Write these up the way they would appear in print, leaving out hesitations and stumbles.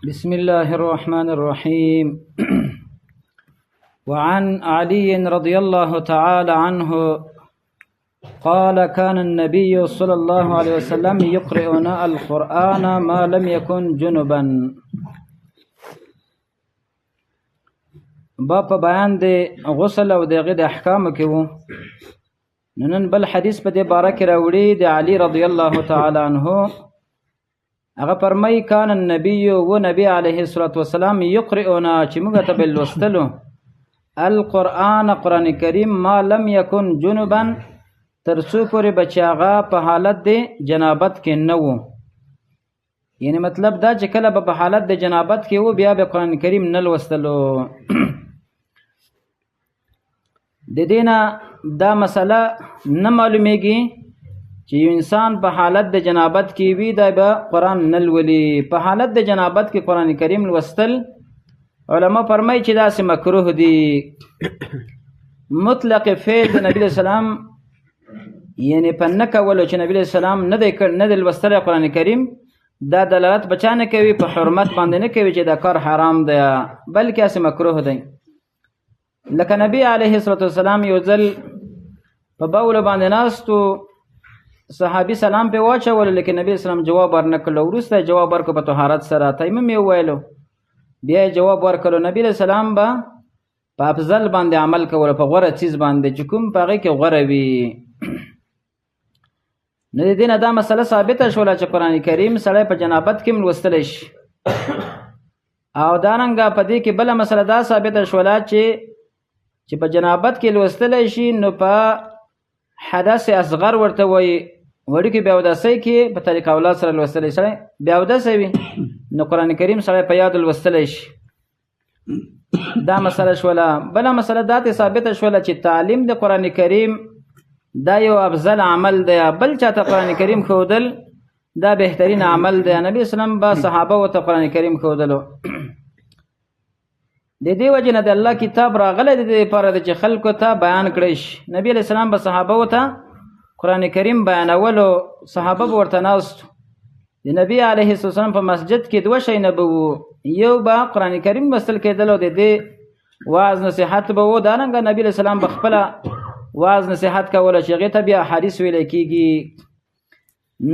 بسم الله الرحمن الرحيم. وعن علي رضي الله تعالى عنه قال كان النبي صلى الله عليه وسلم يقرئنا القرآن ما لم يكن جنبا. با په بیان د غسل او د هغې د احکامو کې وو. نو نن بل حدیث په دې باره کې راوړي د علي رضی الله تعالی عنه، هغه فرمایي کان النبي و نبی علیه الصلاة والسلام یقرئنا، چې موږ ته به لوستلو القرآن قرآن کریم ما لم یکن جنبا، تر څو پورې به چې هغه په حالت د جنابت کې نه وو. یعنی مطلب دا چې کله به په حالت د جنابت کې وو بیا به قرآن کریم نه لوستلو. د دې نه دا مسله نه معلومیږي چې یو انسان په حالت د جنابت کې وي دا به قرآن نه لولي. په حالت د جنابت کې قرآن کریم لوستل علما فرمایي چې داسې مکروه دي. مطلق فعل د نبی علیه السلام یعنی په نه کولو چې نبی علیه السلام نه دی کړ، نه دی لوستلی قرآن کریم، دا دلالت په چا نه کوي، په حرمت باندې نه کوي چې دا کار حرام دی، بلکې هسې مکروه دی. لکه نبی علیه الصلاة والسلام یو ځل په بولو باندې ناست و، صحابي سلام پې واچولو، لیکن نبی اسلام جواب ورنه کړلو. وروسته یې جواب ورکړو په طهارت سره، تیمم یې وویلو، بیا یې جواب ورکړلو. نبی علیه السلام به په افضل باندې عمل کولو، په غوره څیز باندې چې کوم په هغې کې غوره وي. نو د دې نه دا مسله ثابته شوله چې قرآن کریم سړی په جنابت کې هم لوستلی شي. او دارنګه په دې کې بله مسله دا ثابته شوله چې په جنابت کې لوستلی شي نو په حدث اصغر ورته وایي، وړوکي بې اودسۍ کې په طریقه اولاد سره لوستلی سړی بې اودسه وي نو قرآن کریم سړی په یاد لوستلی شي. دا مسله شوله. بله مسله دا ته ثابته شوله چې تعلیم د قرآن کریم دا یو افضل عمل دی، بل چاته قرآن کریم ښودل دا بهترین عمل دی. نبی اسلام به صحابه ورته قرآن کریم ښودلو. د دې وجې نه د الله کتاب راغلی د دې لپاره دی چې خلکو ته بیان کړی شي. نبی علیه السلام به صحابه ته قرآن کریم بیانولو، صحابه به ورته ناست. د نبی علیه السلام په مسجد کې دوه شیونه به وو، یو به قرآن کریم لوستل کېدل او د دې وعظ نصیحت به وو. دارنګه نبی علیه السلام به خپله وعظ نصیحت کوله چې هغې ته بیا حدیث ویلی کېږي.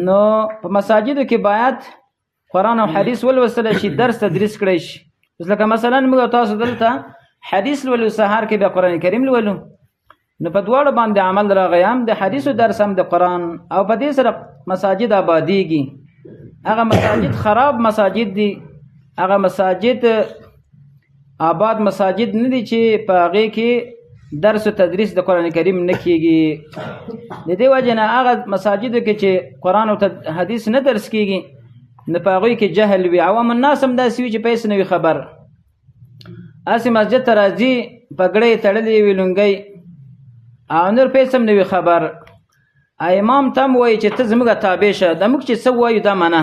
نو په مساجدو کې باید قرآن او حدیث ولوستل شي، درس تدریس کړی شي. اوس لکه مثلا موږ تاسو دلته حدیث لولو، سهار کې بیا قرآن کریم لولو، نو په دواړو باندې عمل راغی، هم د حدیثو درس هم د قرآن، او په دې سره مساجد آبادیږي. هغه مساجد خراب مساجد دي، هغه مساجد آباد مساجد نه دي چې په هغې کې درس و تدریس د قرآن کریم نه کیږي. د دې وجې نه هغه مساجدو کې چې قرآن او حدیث نه درس کیږي نو په هغوی کې جهل وي. عوام الناس هم داسې وي چې په هېڅ نه وي خبر، هسې مسجد ته راځي پګړۍ یې تړلې وي، لونګۍ او نور په هېڅ هم نه وي خبر. امام ته هم وایي چې ته زموږ تابع شه، دا موږ چې څه وایو دا منه.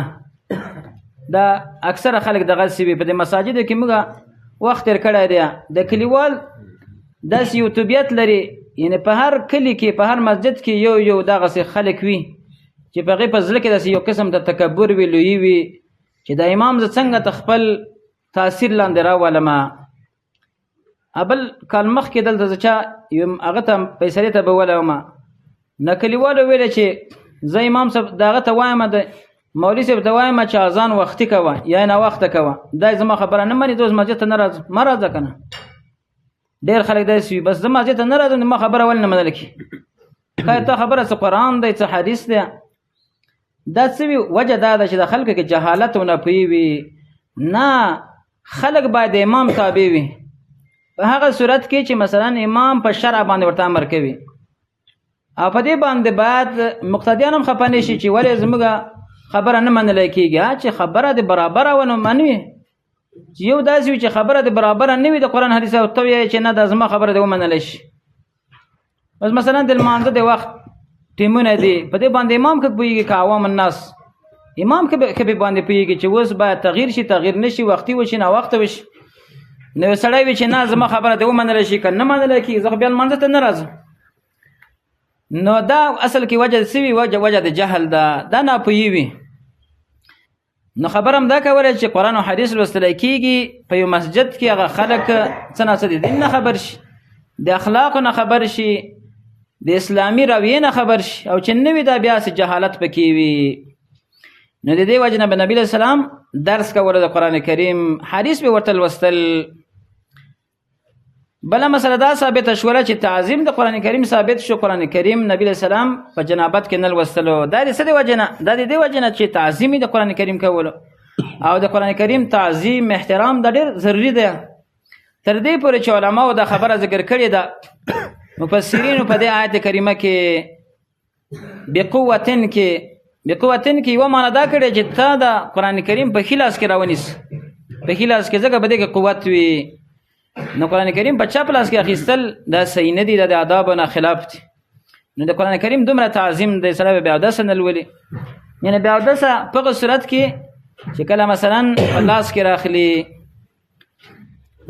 دا اکثره خلک دغسې وي. په دې مساجدو کې موږ وخت تېر کړی دی. د کلیوال داسې یو طبیعت لري، یعنې په هر کلي کې په هر مسجد کې یو یو دغسې خلک وي چې په هغې په زړه کې داسې یو قسم د تکبر وي، لویي وي، چې دا امام زه څنګه ته خپل تاثیر لاندې راولمه. بل کال مخکې دلته زه چا یم هغه ته فیصلې ته به ولوم، نه کلیوالو ویله چې زه امام صاحب د هغه ته وایم، د مولوي صاحب ته وایم چې اذان وختي کوه یا ناوخته کوه، دا یې زما خبره نه مني، زه اوس مسجد ته نه راځم. مه راځه که نه، ډېر خلک داسې وي، بس زه مسجد ته نه راځم، ما خبره ولې نه منل کېږي؟ ښایي تا خبره څه قرآن دی څه حدیث دی. دا څه وي؟ وجه دا ده چې د خلکو کې جهالت او ناپوهي وي. نه، خلک باید د امام تابع وي په هغه صورت کې چې مثلا امام په شرع باندې ورته امر کوي، او په دې باندې باید مقتدیان هم خفه نه شي چې ولې زموږ خبره نه منل کېږي. چې خبره دې برابره ونه منوي، چې یو داسې وي چې خبره دې برابره نه وي د قرآن حدیث او ته وایې چې نه دا زما خبره دې ومنل شي. اوس مثلا د لمانځه د وخت ټیمونه دي، په دې باندې امام ښه پوهېږي که عوام الناس؟ امام ښه په باندې پوهېږي چې اوس باید تغییر شي، تغییر نه شي، وختي وشي ناوخته وشي. نو یو سړی وي چې نه زما خبره دې ومنل شي، که نه منل کېږي زه خو بیا لمانځه ته نه راځم. نو دا اصل کې وجه څه وي؟ وجه د جهل ده، دا ناپوهي وي. نو خبره هم دا کوله چې قرآن او حدیث لوستل کېږي په یو مسجد کې، هغه خلک څه نا څه د دین نه خبر شي، د اخلاقو نه خبر شي، د اسلامي رویې نه خبر شي، او چې نه وي دا بیا څه جهالت پکې وي. نو د دې وجې نه به نبي علیه السلام درس کولو د قرآن کریم، حدیث به ورته لوستل. بله مسله دا ثابته شوله چې تعظیم د قرآن کریم ثابت شو. قرآن کریم نبی علیه السلام په جنابت کې نه لوستلو. دا د څه د وجې نه؟ دا د دې وجې نه چې تعظیم یې د قرآن کریم کولو، او د قرآن کریم تعظیم احترام دا ډېر ضروري دی. تر دې پورې چې علماو دا خبره ذکر کړې ده، مفسرینو په دې آیت کریمه کې بقوتن کې بقوتن کې یوه معنا دا کړې چې تا د قرآن کریم په ښي لاس کې راونیسه، په ښي لاس کې، ځکه په دې کې قوت وي. نو قرآن کریم په چپ لاس کې اخیستل دا صحیح نه دي، دا د آدابو نه خلاف دي. نو د قرآن کریم دومره تعظیم دی، سړی به بې اودسه نه لولي. یعنې بې اودسه په هغه صورت کې چې کله مثلا په لاس کې راخلي.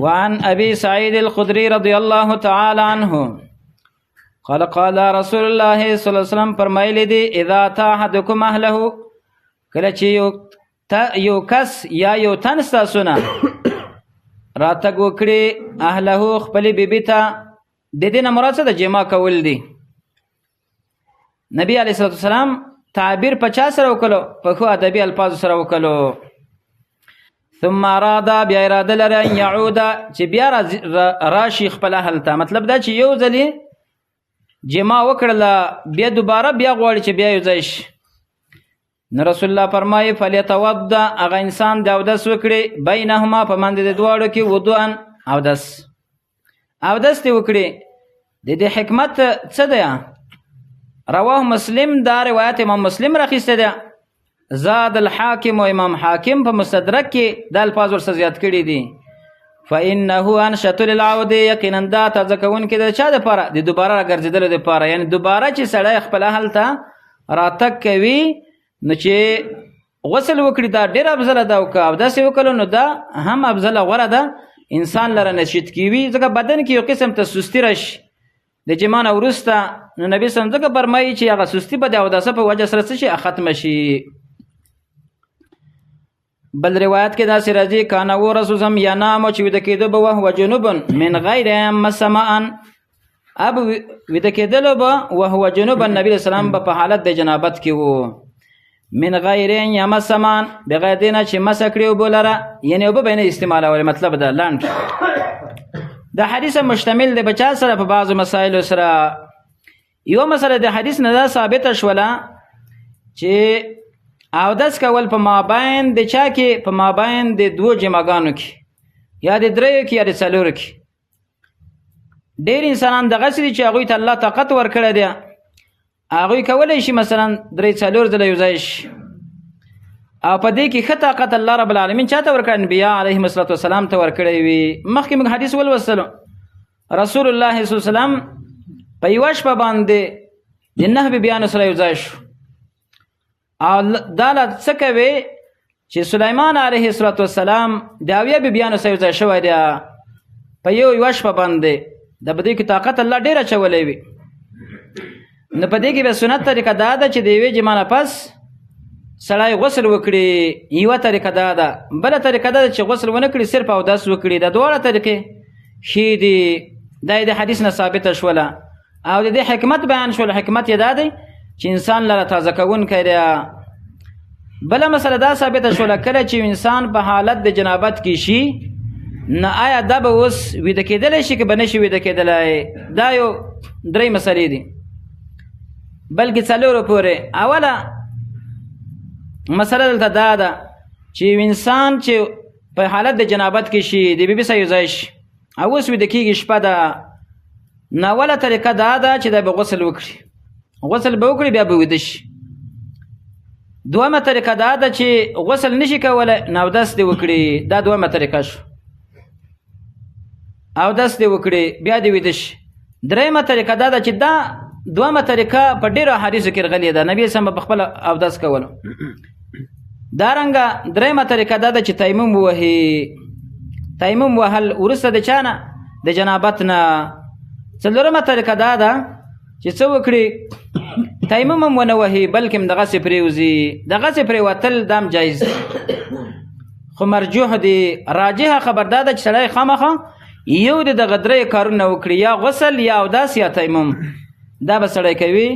وعن أبي سعيد الخدري رضي الله تعالى عنه قال قال رسول الله صلى الله عليه وسلم فرمایلی دي اذا اتى احدكم اهله، کله چې یو کس یا یو تن ستاسو نه راتګ وکړي اهله خپلې بیبي ته، د دې نه مراد څه ده؟ جما کول دي. نبی علیه الصلاة والسلام تعبیر په چا سره وکړو؟ په ښو ادبي الفاظو سره وکړو. ثم اراد، بیا اراده لري ان يعود، چې بیا راشي خپل اهل ته. مطلب دا چې یو ځلې جما وکړله، بیا دوباره بیا غواړي چې بیا یو ځای شي. نو رسول الله فرمایي فلیتوضأ، هغه انسان د اودس وکړي، بینهما، په منځ د دواړو کې وضوءا، اودس، اودس دې وکړي. د دې حکمت څه دی؟ رواه مسلم، دا روایت امام مسلم راخیستی دی. زاد الحاکم و امام حاکم په مستدرک کې دا الفاظ ورسره زیات کړي دي. فإنه انشط للعود، یقینا دا تازه کوونکی د چا دپاره؟ د دوباره راګرځېدلو دپاره. یعنې دوباره چې سړی خپل اهل ته راتګ کوي، نو چې غسل وکړي دا ډېره افضله ده، او که اودس یې وکړو نو دا هم افضله غوره ده، انسان لره نشید کیوي، ځکه بدن کې یو قسم ته سستی راشي د جما نه وروسته. نو نبی صلی الله علیه وسلم ځکه فرمایي چې هغه سستی به د اوداسه په وجه سره څه شي؟ ختمه شي. بل روایت کې داسې راځي کان و رسول سم ینام، چې ویده کېدو به وهو جنوب من غیر مسماء، اب ویده کېدلو به وهو جنوب، نبی علیه السلام به په حالت د جنابت کې وو، من غیر یمسمان، بغیر دې نه چې مسه کړي اوبه لره، یعنې اوبه به یې نه استعمالولې. مطلب دا لنډ د حدیث مشتمل دی په چا سره؟ په بعضو مسایلو سره. یوه مسله د حدیث نه دا ثابته شوله چې اودس کول په مابین د چا کې؟ په مابین د دوو جماګانو کې، یا د دریو کې، یا د څلورو کې. ډېر انسانان دغسې دي چې هغوی ته الله طاقت ورکړی دی، هغوی کولی شي مثلا درې څلور ځله یو ځای شي، او په دې کې ښه طاقت الله رب العالمین چا ته ورکړی؟ انبیا علیهم الصلاة والسلام ته ورکړی وي. مخکې موږ حدیث ولوستلو، رسول الله صلی الله علیه وسلم په یوه شپه باندې د نهه بیبیانو سره یو ځای شو، او دا لا څه کوي چې سلیمان علیه الصلاة والسلام د 70 بیبیانو سره یو ځای شوی دی په یوه شپه باندې. د په دې کې طاقت الله ډېر اچولی وي. نو په دې کې به سنت طریقه دا ده چې د یوې جمع نه پس سړی غسل وکړي، یوه طریقه دا ده. بله طریقه دا ده چې غسل ونه کړي، صرف اودس وکړي. دا دواړه طریقې ښې دي. دا یې د حدیث نه ثابته شوله، او د دې حکمت بیان شول. حکمت یې دا دی چې انسان لره تازه کوونکی دی. بله مسله دا ثابته شوله کله چې انسان په حالت د جنابت کې شي، نو آیا دا به اوس ویده کېدلی شي که به نه شي ویده کېدلی؟ دا یو درې مسلې دي، بلکې څلورو پورې. اوله مسله دلته دا ده چې انسان چې په حالت د جنابت کې شي، د بیبي سره یو ځای شي، او اوس ویده کېږي شپه ده، نو اوله طریقه دا ده چې دا به غسل وکړي، غسل به وکړي بیا به ویده شي. دویمه طریقه دا ده چې غسل نشي کولی، نو اودس دې وکړي. دا دویمه طریقه شو، اودس دې وکړي بیا دې ویده شي. درېیمه طریقه دا ده چې دا دویمه طریقه په ډېرو احادیثو کې راغلې ده، نبی سم په خپله اودس کولو. دارنګه درېیمه طریقه دا ده چې تیمم ووهي. تیمم وهل وروسته د چا نه؟ د جنابت نه. څلورمه طریقه دا ده چې څه وکړي؟ تیمم هم ونه وهي، بلکې هم دغسې پرېوځي. دغسې پرېوتل دا هم جایز دی، خو مرجوح دی. راجحه خبر دا ده چې سړی خامخا یو د دغه درې کارونه وکړي، یا غسل یا اودس یا تیمم، دا به سړی کوي.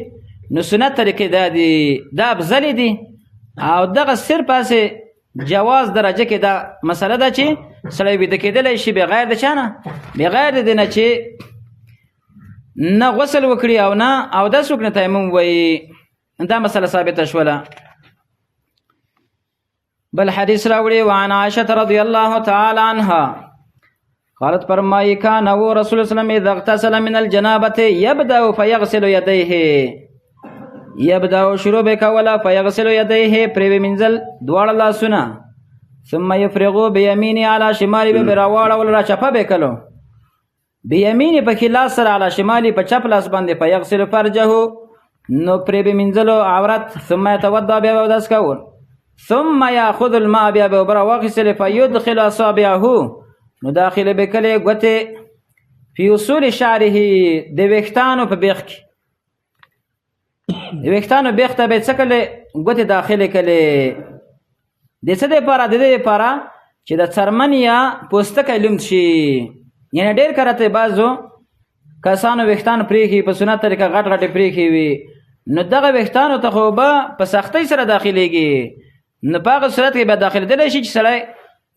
نو سنت طریقې دا دي، دا افضلې دي، او دغه صرف هسې جواز درجه کې دا مسله ده چې سړی ویده کېدلی شي بغیر د چا نه، بغیر د دې نه چې نه غسل وکړي او نه اودس وکړي، تیمم وایي. دا مسله ثابته شوله. بل حدیث راوړي، وعن عائشة رضی الله تعالی عنها قالت فرمایي کان هو رسول الله صلی الله علیه وسلم اذا اغتسل من الجنابة يبدأ فيغسل يديه، يبدأ شروع به کوله فيغسل يديه، پرې به مینځل دواړه لاسونه، ثم يفرغ بيمينه على شماله، به راواړول را چپه به کلو بيمينه په ښي لاس سره على شماله په چپ لاس باندې، فيغسل فرجه، نو پرې به مینځلو عورت، ثم يتوضأ، بیا به اودس کول، ثم يأخذ الماء، بیا به اوبه راواخیستلې، فيدخل اصابعه، نو داخله به کلې ګوتې فی اصول شعره، د ویښتانو په بیخ کې، د ویښتانو بیخ ته به یې څه کلې ګوتې داخلې کلې. د څه دپاره؟ د دې دپاره چې د څرمن یا پوستکی لوند شي. یعنې ډېر کرته بعضو کسانو ویښتان پرېښي په سنت طریقه غټ غټې پرېښي وي، نو دغه ویښتانو ته خو به په سختۍ سره داخلېږي، نو په هغه صورت کې بیا داخلېدلی شي چې سړی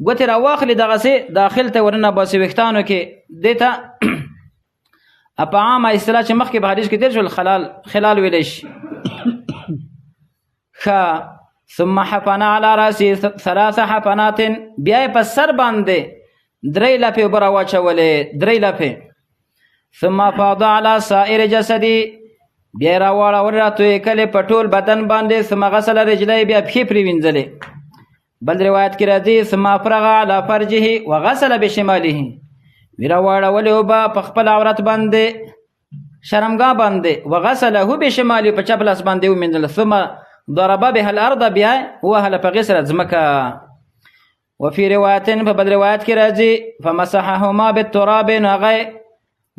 ګوتې راواخلي دغسې داخل ته ورننه باسي ویښتانو کې. دې ته په عامه اصطلاح چې مخکې په حدیث کې تېر شول خلال ویلی شي. ښه، ثم حفن على راسه ثلاث حفنات، بیا یې په سر باندې درې لپې اوبه راواچولې، درې لپې. ثم فاض على سائر جسدي، بیا یې راواړول راتویې کلې په ټول بدن باندې، ثم غسل رجلې، بیا پښې پرې وینځلې. بل روایت کې راځي ثم افرغ على فرجه وغسل بشماله، راواړولې اوبه په خپل عورت باندې شرمګاه باندې، وغسله بشماله، په چپ لاس باندې ومینځله، ثم ضرب بها الارض، بیا ووهله په هغې سره ځمکه. وفي روایت، په بل روایت کې راځي فمسحهما بالتراب، نو هغه یې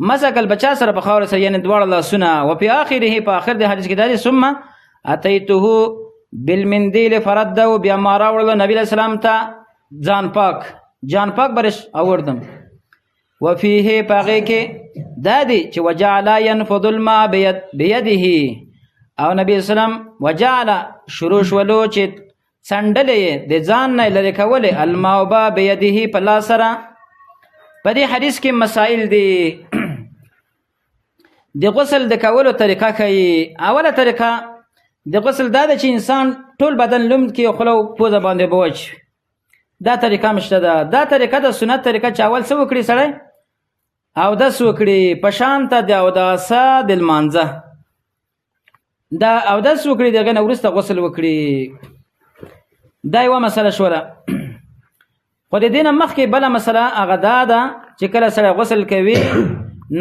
مسح کړل په چا سره؟ په خاورې سره، یعنې دواړه لاسونه. وفي آخره، په آخر د حدیث کې دا دي ثم اتیته بالمندیل فرده، بیا ما راوړلو نبی علیه السلام ته ځان پاک، جان پاک برش اوردم. وفيه په هغې کې دا دي چې وجعل ينفض الماء بيده، او نبی اسلام وجعل شروع شولو چې څنډلې یې د ځان نه لرې کولې الماء اوبه بيده په لاس سره. په دې حدیث کې مسائل دي. د غسل د کولو طریقه ښیي. اوله طریقه د غسل دا ده چې انسان ټول بدن لمد کړي او خوله او پوزه باندې به وچوي. دا طریقه هم شته ده. دا طریقه د سنت طریقه چې اول څه وکړي سړی؟ اودس وکړي په شان ته د اوداسه د لمانځه، دا اودس وکړي، د هغې نه وروسته غسل وکړي. دا یوه مسله شوله. خو د دې نه مخکې بله مسله هغه دا ده چې کله سړی غسل کوي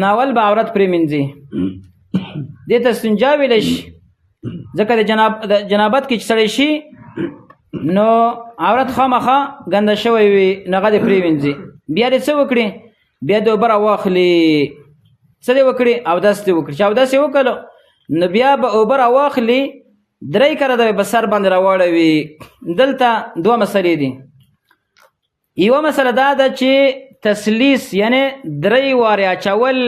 نو اول به عورت پرې مینځي، دې ته استنجا ویلی شي، ځکه د جنابت کې چې سړی شي نو عورت خامخا ګنده شوی وي، نو هغه دې پرې وینځي. بیا دې څه وکړي؟ بیا دې اوبه راواخلي. څه دې وکړي؟ اودس دې وکړي. چې اودس یې وکړو نو بیا به اوبه راواخلي، درې کره به په سر باندې راواړوي. دلته دوه مسلې دي. یوه مسله دا ده چې تسلیث یعنی درې وارې اچول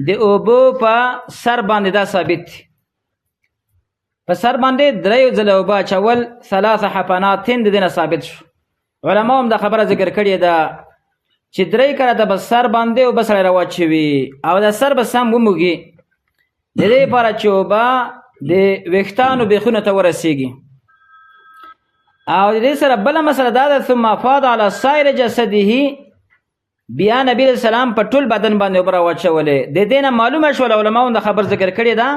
د اوبو په سر باندې دا ثابت دي. په سر باندې درې ځله اوبه اچول ثلاث حفنات د دې نه ثابت شو. علما هم دا خبره ذکر کړې ده چې درې کره د په سر باندې اوبه سره راواچوي او د سر به سم وموږي، د دې لپاره چې اوبه د ویښتانو بیخونو ته ورسیږي. او د دې سره بله مسله دا ده ثم افاض علی سایر جسده، بیا نبی علیه السلام په ټول بدن باندې اوبه راواچولې. د دې نه معلومه شوله، علماو دا خبر ذکر کړې ده،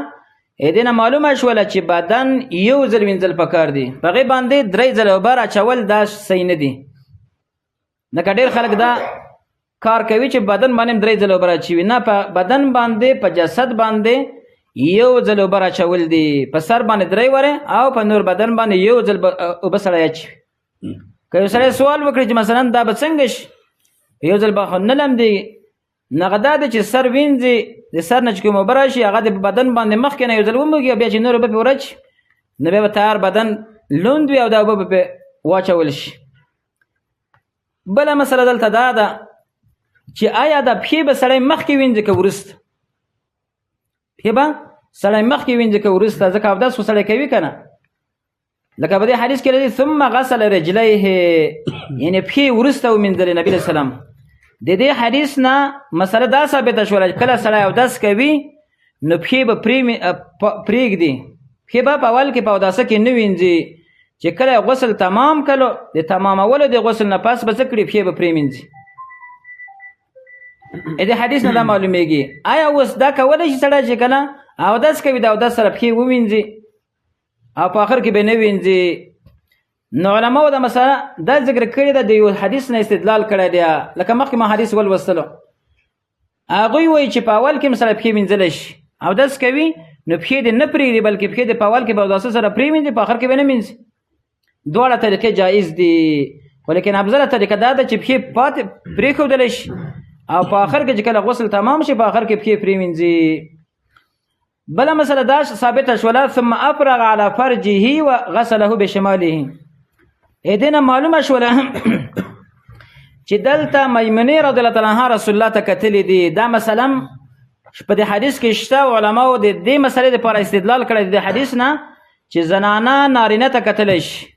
د دې نه معلومه شوله چې بدن یو ځل وینځل پکار دي، په هغې باندې درې ځله اوبه راچول دا صحیح نه دي. لکه ډېر خلک دا کار کوي چې بدن باندې درې ځله اوبه راچوي، نه، په بدن باندې په جسد باندې یو ځل اوبه راچول دي، په سر باندې درې واره او په نور بدن باندې یو ځل اوبه سړی اچوي. که یو سړی سوال وکړي چې مثلا دا به څنګه شي، یو ځل به خو نه لمدېږي، نو هغه دا دی چې سر وینځي، د سر نه چې کوم اوبه راشي هغه د بدن باندې مخکې نه یو ځل وموږي، او بیا چې نور اوبه پرې ورچ نو بیا به تیار بدن لوند وي او دا اوبه به پرې واچول شي. بله مسله دلته دا ده چې آیا دا پښې به سړی مخکې وینځي که وروسته؟ پښې به سړی مخکې وینځي که وروسته؟ ځکه اودس خو سړی کوي که نه، لکه په دې حدیث کې راځي ثم غسل رجلیه، یعنې پښې وروسته ومینځلې نبي علیه السلام. د دې حدیث نه مسله دا ثابته شوله چې کله سړی اودس کوي نو پښې به پرېږدي، پښې به په اول کې په اوداسه کې نه وینځي، چې کله غسل تمام کړو د تمامولو د غسل نه پس به څه کړي؟ پښې به پرېمینځي. د حدیث نه دا معلومیږي. آیا اوس دا کولی شي سړی چې کله اودس کوي د اودس سره پښې ووینځي او په آخر کې به نه وینځي؟ نو علماو دا مسله دا ذکر کړې ده، د یو حدیث نه استدلال کړی دی، لکه مخکې ما حدیث ولوستلو. هغوی وایي چې په اول کې هم سړی پښې وینځلی شي، اودس کوي نو پښې دې نه پرېږدي، بلکې پښې دې په اول کې به اوداسه سره پرېوینځي، په آخر کې به نه مینځي. دواړه طریقې جایز دي، خو لیکن افضله طریقه دا ده چې پښې پاتې پرېښودلی شي او په آخر کې چې کله غسل تمام شي په آخر کې پښې پرېوینځي. بله مسله دا ثابته شوله ثم افرغ على فرجه وغسله بشماله. دې نه معلومه شوله چې دلته میمونې رضی الله تعالی عنها رسول الله ته کتلي دي. دا مثلا په دې حدیث کې شته، علماو د دې مسلې لپاره استدلال کړی د حدیث نه چې زنانه نارینه ته کتلی شي،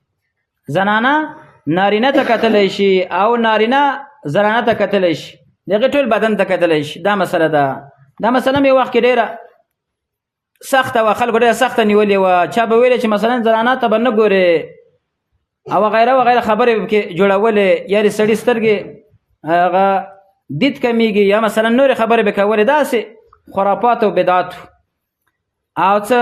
زنانه نارینه ته کتلی شي او نارینه زنانه ته کتلی شي، دغه ټول بدن ته کتلی شي. دا مسله ده. دا مسله مې وخت کې ډېره سخته وه، خلکو ډېره سخته نیولې وه. چا به ویلې چې مثلا زنانه ته به نه ګورې او غیره وغیره خبرې به پکې جوړولې، یا د سړي سترګې هغه دید کمیږي، یا مثلا نورې خبرې به کولې، داسې خرافات او بدعات او څه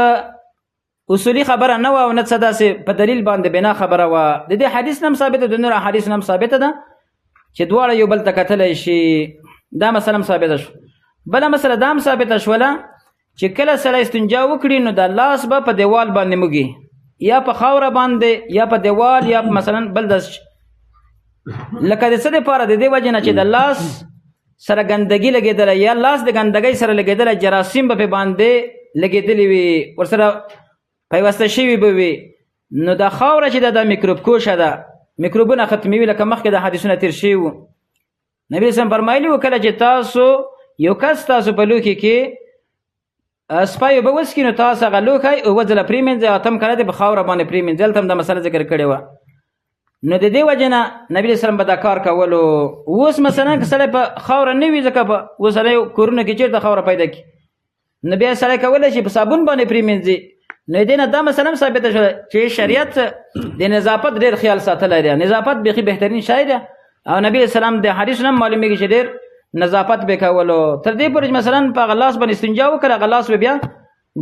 اصولي خبره نه وه او نه څه داسې په دلیل باندې بنا خبره وه. د دې حدیث نه هم ثابته ده، د نورو احادیث نه هم ثابته ده چې دواړه یو بل ته کتلی شي. دا مسله هم ثابته شوه. بله مسله دا هم ثابته شوله چې کله سړی استنجا وکړي نو د لاس به په دیوال باندې موږي، یا په خاوره باندې، یا په دیوال، یا مثلا بل داس، لکه د څه دپاره؟ د دې وجې نه چې د لاس سره ګندګي لګېدله یا لاس د ګندګۍ سره لګېدله، جراثیم به پې باندې لګېدلي وي، ورسره پیوسته شوي به وي. نو دا خاوره چې ده دا میکروب کوشه ده، میکروبونه ختموي، لکه مخکې د حدیثونه تېر شوي وو. نبي اسلام فرمایلي وو کله چې تاسو یو کس تاسو په لوښي کې سپی اوبه وڅښي نو تاسو هغه لوښی اووه ځله پرېمینځئ او اتم کله دې په خاوره باندې پرېمینځئ. هلته هم دا مسله ذکر کړې وه. نو د دې وجې نه نبي علیه السلام به دا کار کولو. اوس مثلا که سړی په خاوره نه وي، ځکه په اوسنیو کورونو کې چېرته خاوره پیدا کړي، نو بیا سړی کولی شي په صابون باندې پرېمینځي. نو دې نه دا مسله هم ثابته شوه چې شریعت د نظافت ډېر خیال ساتلی دی، نظافت بیخي بهترین شی دی. او نبي علیه السلام د حدیث نه هم معلومېږي چې ډېر نظافت به کولو، تر دې پورې چې مثلا په هغه لاس باندې استنجا وکړه، هغه لاس به بیا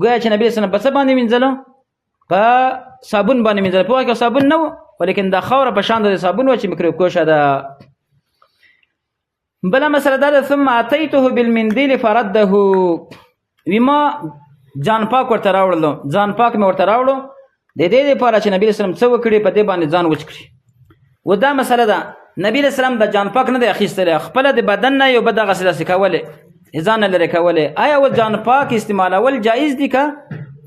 ګویا چې نبي علیه السلام په څه باندې وینځلو؟ په صابون باندې وینځلو. په وخت کې صابون نه و، ولیکن د خاوره په شان د صابون و چې میکروب کوشه ده. بله مسله دا ده ثم اتیته بالمندیل فرده. وی ما ځان پاک ورته راوړلو، ځان پاک مې ورته راوړو د دې لپاره چې نبي علیه السلام څه وکړي په دې باندې ځان وچ کړي. و دا مسله ده، نبی علیه السلام د جان پاک نه دی اخیستلی، خپله د بدن نه یو بل دغسې داسې کولې، ځان نه لرې کولې. آیا اوس جان پاک استعمالول جایز دي که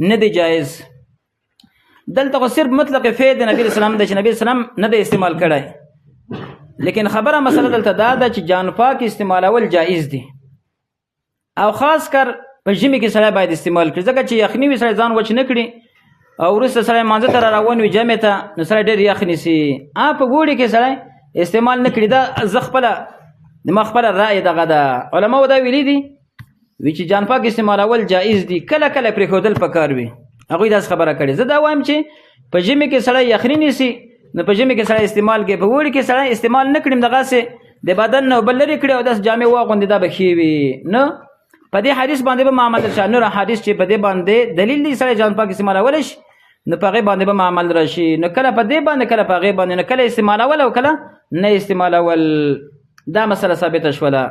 نه دی جایز؟ دلته خو صرف مطلق فعل د نبی علیه السلام دی چې نبی علیه السلام نه دی استعمال کړی، لیکن خبره مسله دلته دا ده چې جان پاک استعمالول جایز دي، او خاص کر په ژمي کې سړی باید استعمال کړي، ځکه چې یخني وي سړی ځان وچ نه کړي او وروسته سړی مانځه ته را روان وي جمع ته، نو سړی ډېر یخ نیسي. په اوړي کې سړی استعمال نه کړي. دا زه خپله د ما خپله رأی دغه ده. علماو دا ویلي دي وی چې جان پاک استعمالول جایز دي، کله کله پرېښودل پکار وي. هغوی داسې خبره کړې. زه دا وایم چې په ژمي کې سړی یخني نیسي نو په ژمي کې سړی استعمال کړي، په اوړي کې سړی استعمال نه کړي، دغسې د بدن نه اوبه لرې کړي او داسې جامې واغوندي، دا به ښې وي. نو په دې حدیث باندې به معامل شي. نور حدیث چې په دې باندې دلیل دی سړی جان پاک استعمالولی شي، نو په هغې باندې به معامل راشي. نو کله په دې باندې کله په هغې باندې، نو کله استعمالول او کله نه استعمالول، دا مسله ثابته شوله.